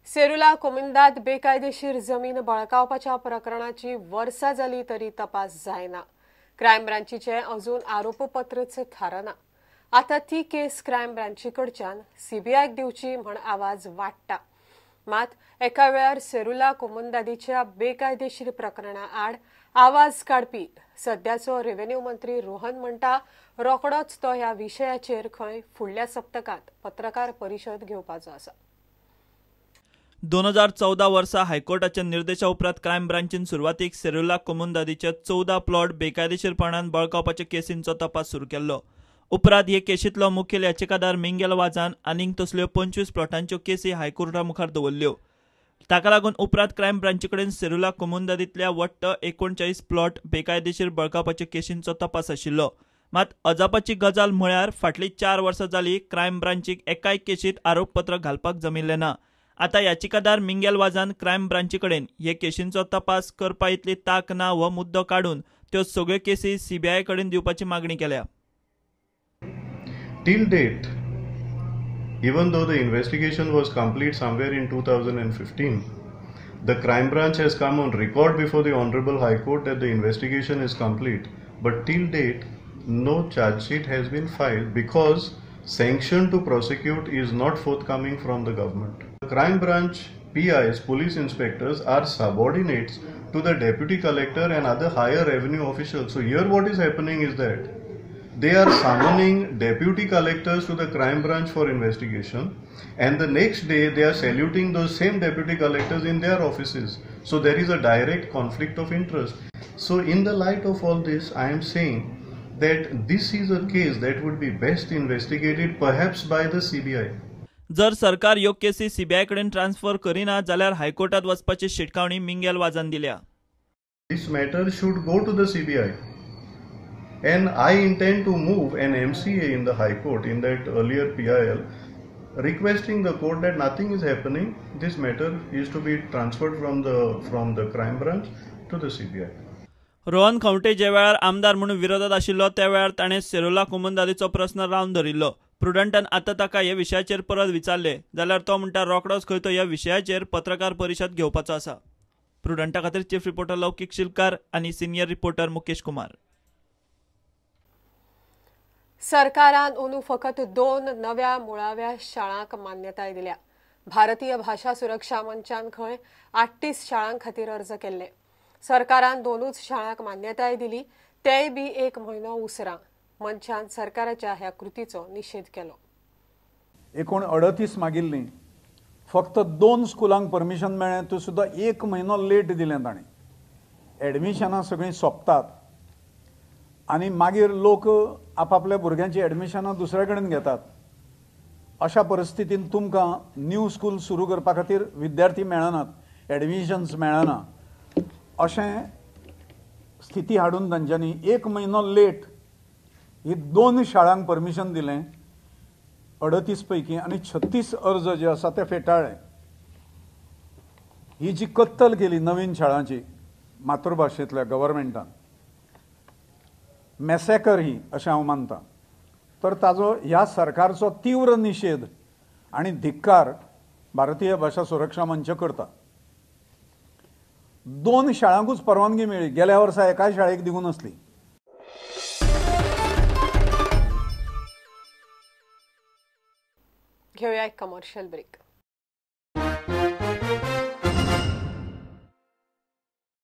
सेरुला कोमुनिदाद बेकायदेशीर जमीन बळकावपाच्या प्रकरणाची वर्सां जाली तरी तपास जायना। क्रायम ब्रांचीचे अजून आरोपपत्रच थारना। आता ती केस क्रायम ब्रांची कडच्यान सीबीआयक दिवची म्हण आवाज वाडटा। मात एका वेळार सेरुला कोमुनिदादीच्या बेकायदेशीर प्रकरणा आड आवाज काडपी सध्याचो रेव्हेन्यू मंत्री रोहन म्हणटा रोखडोच तो ह्या विशयाचेर खंय फुडल्या सप्तकांत पत्रकार परिशद घेवपाचो आसा। 2014 वर्सा हायकोर्टाच्या निर्देशा उपरांत क्रायम ब्रांचीन सुरवातीक सेरुला कोमुनिदादीचे 14 प्लॉट बेकायदेशीरपणान बळकावपाच्या केसींचो तपास सुरू केल्लो। उपरांत हे केशींतलो मुखेल याचिकादार मिंगेल वाजान आनीक तसल्यो 25 प्लॉटांच्यो केसी हायकोर्टा मुखार दवरल्यो। ताका लागून उपरांत क्रायम ब्रांची कडेन सेरुला कोमुनिदादींतल्या वट्ट 39 प्लॉट बेकायदेशीर बळकावपाच्या केशींचो तपास आशिल्लो। मात अजापाची गजाल म्हळ्यार फाटलीं 4 वर्सां जाली क्रायम ब्रांचीक एकाय केशींत आरोपपत्र घालपाक जमिल्लें ना। आता याचिकादार मिंगेल वाजान क्रायम ब्रांची कडेन हे केशींचो तपास करपा इतली तांक ना हो मुद्दो काडून त्यो सगळ्यो केसी सीबीआय कडेन दिवपाची मागणी केल्या। Till date, even though the investigation was complete somewhere in 2015, the crime branch has come on record before the Honorable High Court that the investigation is complete, but till date no charge sheet has been filed because sanction to prosecute is not forthcoming from the government. The crime branch PIs, police inspectors, are subordinates to the deputy collector and other higher revenue officials. So here what is happening is that they are summoning deputy collectors to the crime branch for investigation, and the next day they are saluting those same deputy collectors in their offices. So there is a direct conflict of interest. So in the light of all this, I am saying that this is a case that would be best investigated perhaps by the CBI. जर सरकार ह्यो केसी CBI कडेन transfer करिना जाल्यार हायकोर्टात वचपाची शिटकावणी मिंगेल वाजान दिल्या। This matter should go to the CBI. And I intend to move an MCA in the High Court in that earlier PIL, requesting the court that nothing is happening. This matter is to be transferred from the crime branch to the CBI. Rohan Khaunte जे वेळार आमदार म्हणून विरोधात आशिल्लो त्या वेळार ताणें सेरुला कोमुनिदादीचो प्रस्न रावन धरिल्लो। प्रुडंटान आतां ताका ह्या विशयाचेर परत विचारले जाल्यार तो म्हणटा रोखडोच खंय तो ह्या विशयाचेर पत्रकार परिशद घेवपाचो आसा। प्रुडंटा खातीर चीफ रिपोर्टर लौकीक शिलकार आनी सिनियर रिपोर्टर मुकेश कुमार। सरकारान अंदू फकत 2 नव्या मुळाव्या शाळांक मान्यताय दिल्या। भारतीय भाषा सुरक्षा मंचान खंय 38 शाळां खातीर अर्ज केल्ले। सरकारान 2च शाळांक मान्यताय दिली, तेय बी 1 म्हयनो उसरां। मंचान सरकाराच्या ह्या कृतीचो निशेध केलो। एकूण 38 मागिल्ली, फक्त 2 स्कुलांक परमिशन मेळ्ळें, तो सुद्दां 1 म्हयनो लेट दिलें ताणें। एडमिशनां सगळीं सोंपतात आनी मागीर लोक आपापल्या भुरग्यांची एडमिशनां दुसऱ्या कडेन घेतात। अशा परिस्थितीन तुमकां न्यू स्कूल सुरू करपा खातीर विद्यार्थी मेळनात, एडमिशन्स मेळना, अशें स्थिती हाडून तांच्यांनी 1 म्हयनो लेट ही 2 शाळांक परमिशन दिलें 38 पैकी, आनी 36 अर्ज जे आसा ते फेटाळ्ळे। ही जी कत्तल केली नवीन शाळांची मातृभाशेंतल्या गव्हर्मेंटान, मॅसेकर ही अशें हांव मानता। तर ताजो ह्या सरकारचो तीव्र निशेध आनी धिक्कार भारतीय भाशा सुरक्षा मंच करता। 2 शाळांकूच परवानगी मेळ्ळी, गेल्या वर्सा एकाय शाळेक दिवंक नासली। घेवया एक कमर्शियल ब्रेक।